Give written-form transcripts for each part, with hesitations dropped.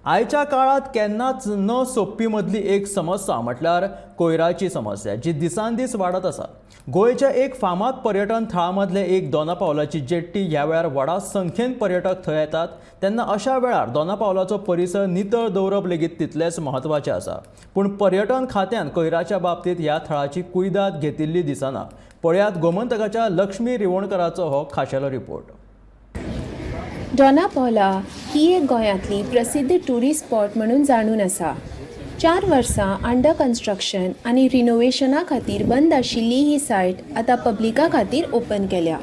आयच्या काळांत केन्नाच न सोंपपी मदली एक समस्या म्हटल्यार कोयराची समस्या, जी दिसान दीस वाडत आसा. गोंयच्या एक फामाद पर्यटन थळां मदलें एक दोना पावलाची जेट्टी. ह्या वेळार व्हडा संख्येन पर्यटक थंय येतात तेन्ना अशा वेळार दोना पावलाचो परिसर नितळ दवरप लेगीत तितलेंच म्हत्वाचें आसा. पूण पर्यटन खात्यान कोयराच्या बाबतींत ह्या थळाची कुयदाद घेतिल्ली दिसना. पळयात गोमंतकाच्या लक्ष्मी रिवणकराचो हो खाशेलो रिपोर्ट. डोना पॉला ही एक गोंयांतली प्रसिद्ध ट्युरिस्ट स्पॉट म्हणून जाणून आसा. 4 वर्सां अंडर कन्स्ट्रक्शन आनी रिनोवेशना खातीर बंद आशिल्ली ही सायट आतां पब्लिका खातीर ओपन केल्या.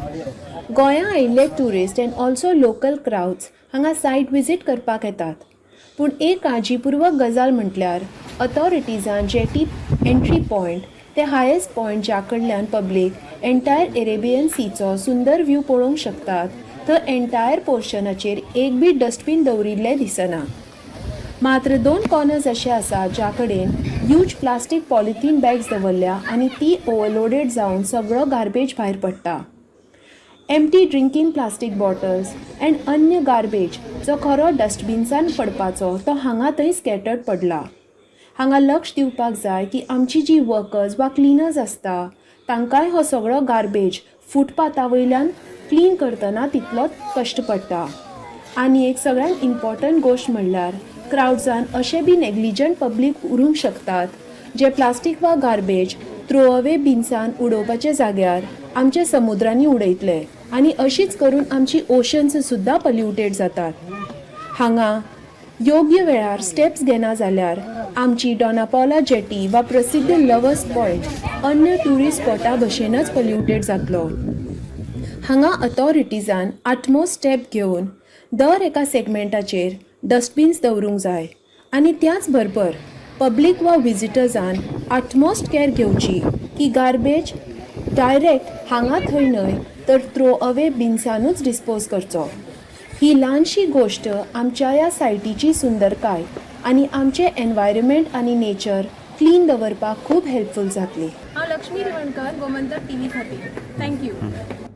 गोंया आयिल्ले tourist and also local crowds हांगा सायट विजीट करपाक येतात. पूण एक काळजीपूर्वक गजाल म्हटल्यार अथॉरिटीजान जेटी एंट्री पॉयंट ते हायेस्ट पॉयंट, ज्या कडल्यान पब्लीक एंटायर अरेबियन सीचो सुंदर व्यू पळोवंक शकतात, थंय एंटायर पोर्शनाचेर एक बी डस्टबीन दवरिल्लें दिसना. मात्र दोन कॉर्नर्स अशे आसात ज्या कडेन ह्यूज प्लास्टीक पॉलिथीन बॅग्स दवरल्या आनी ती ओवरलोडेड जावन सगळो गार्बेज भायर पडटा. Empty drinking plastic bottles and अन्य गार्बेज जो खरो डस्टबिन्सान पडपाचो तो हांगा थंय स्कॅटर्ड पडला. हांगा लक्ष दिवपाक जाय की आमची जी वर्कर्स वा क्लिनर्स आसता तांकांय हो सगळो गार्बेज फुटपाथा वयल्यान क्लीन करतना तितलोच कश्ट पडटा. आनी एक सगळ्यात इम्पॉर्टंट गोश्ट म्हणल्यार क्रावड्सान अशे बी नेग्लिजंट पब्लीक उरूंक शकतात जे प्लास्टीक वा गार्बेज थ्रो अवे बिन्सान उडोवपाच्या जाग्यार आमच्या समुद्रांनी उडयतले आनी अशीच करून आमची ओशन्स सुद्दां पल्युटेड जातात. हांगा योग्य वेळार स्टेप्स घेना जाल्यार आमची डोनापावला जेटी वा प्रसिद्ध लवर्स पॉयंट अन्य ट्युरिस्ट स्पॉटा भशेनच पल्युटेड जातलो. हांगा अथॉरिटीजान आटमोस्ट स्टेप घेवन दर एका सेगमेंटाचेर डस्टबीन्स दवरूंक जाय आनी त्याच बरोबर पब्लीक वा विजिटर्सान आटमोस्ट कॅर घेवची की गार्बेज डायरेक्ट हांगा थंय न्हय तर थ्रो अवे बिन्सानूच डिस्पोज करचो. ही ल्हानशी गोश्ट आमच्या ह्या सायटीची सुंदरकाय आनी आमचें एनवायरमेंट आनी नेचर क्लीन दवरपाक खूब हेल्पफूल जातली. हांव लक्ष्मी रिवणकर, गोमंतक टीव्ही खातीर. Thank you.